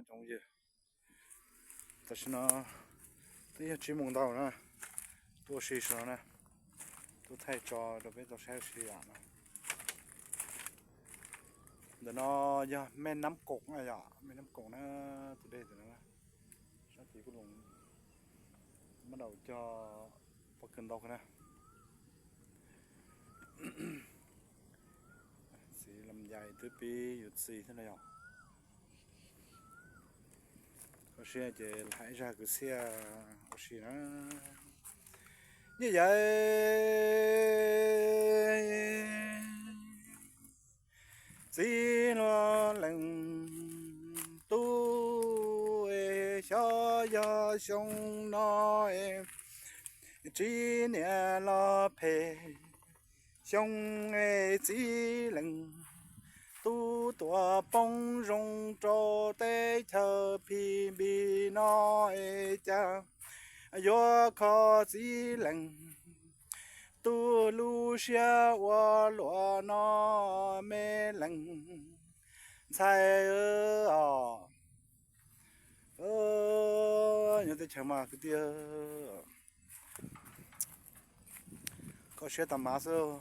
Coob yawg, tam sim no twb yog tsib moos ntau na, tuaj ua si saum no na, tuaj thaij tso rau peb tau saib ua si yom na. Ntawm no yog Mej Nab Koom na yom, Mej Nab Koom na, tus dej ntawm no, sab tid kuj los, mas dau cog pob kws ntau na. Txiv Lam Yais twb pib yuav txiv thiab no yom. Kho siab ces hais zaj kwv txhiaj ua si na. Yawm yij txiv hluas leej tub es, xyov yog xyoo no es txiv niam los phem, xyoo es txiv leej tub tuaj poob zoo rau teb chaws Philippines no es cas yuav kho txiv leej tub lub siab ua luaj no, me leej ntxhais os. Nyob teb chaws mas kwv tij, kho siab tas mas xwb.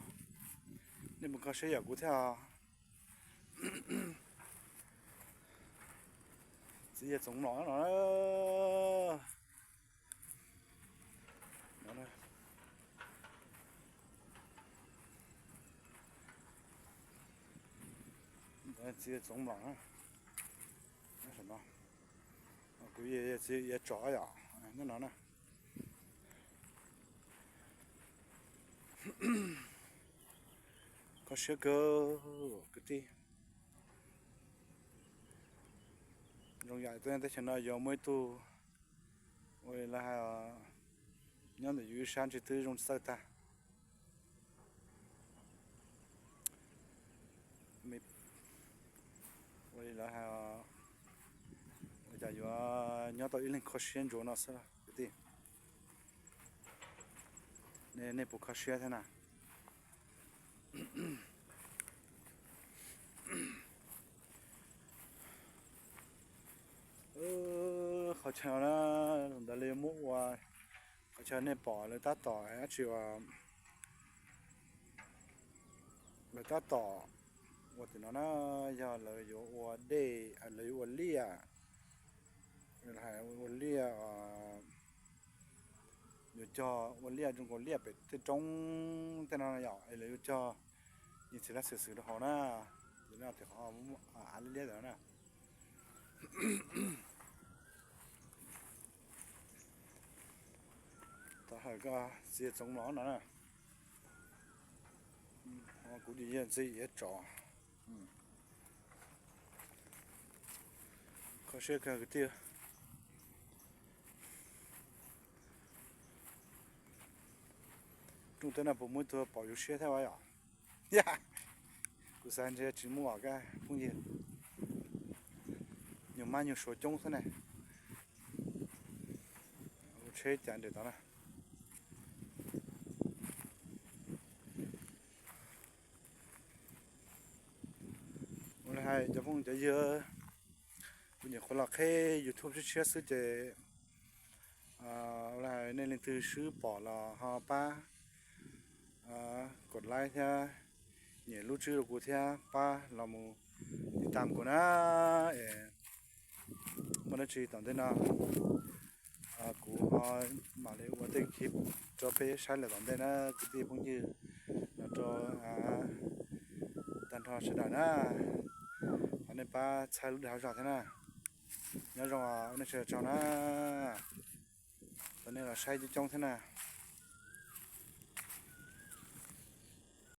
Nej puas kho siab yam kuv thiab? Txiv Yawg Txoov Mlom no. Txiv Yawg Txoov Mlom na. Kuv txiv Yawg Tsom yom, nyob no na. Kho siab kawg kwv tij. Zoo yam teb chaws no yuav muaj ib tug ua li lawv hais, nyob ntawm yus ib sab ntshe twb zoo txawj tag. Ua li lawv hais, ua cas yuav nyob tau ib leeg kho siab ntsuav no xwb kwv tij. Nej puas kho siab thiab na? Qhov chaw no na, ntawd lawv yuav muab ua, qhov chaw nej pom lawv tab tom dab tsi uas lawv tab tom ua tim no na, yog lawv yuav ua dej, lawv yuav ua liaj, ua liaj, yuav cog ua liaj zoo nkaus liaj pem tej roob tej no yom, es lawv yuav cog nyias txiv laj xwm xwm rau hauv na, ces no tias qhov av liab liab ntawd na. Tau hawm koj txiv Txoov Mlom no na. Kuv yawg txiv Yawg Tsom. Kho siab kawg kwv tij. Rooj teb no puas muaj ib tug pom yus siab thiab yom? Kuv xav ntshe tsis muaj kab phooj ywg. Nyuag mab nyuag suav coob xwb ne. Ua tsheb cas nres tod na. Ua li hais cov phooj cov ywg, kuv nyuam qhuav los qheb YouTube tshiab tshiab xwb ces ua li hais nej leej twg swb pom los ho pab kom like thiab, nyem lub tswb rau kuv thiab pab los mus tiv tam kuv na. Es muaj dab tsi tom ntej no kuv ho mam li ua tej clip rau peb saib lawm tom ntej na kwv tij phooj ywg, los rau tag nrho sawv daws na. Thov nej pab txhawb lub dag zog thiab na. Nyob zoo nej sawv daws tsaug na. Thov nej los saib coob coob thiab na.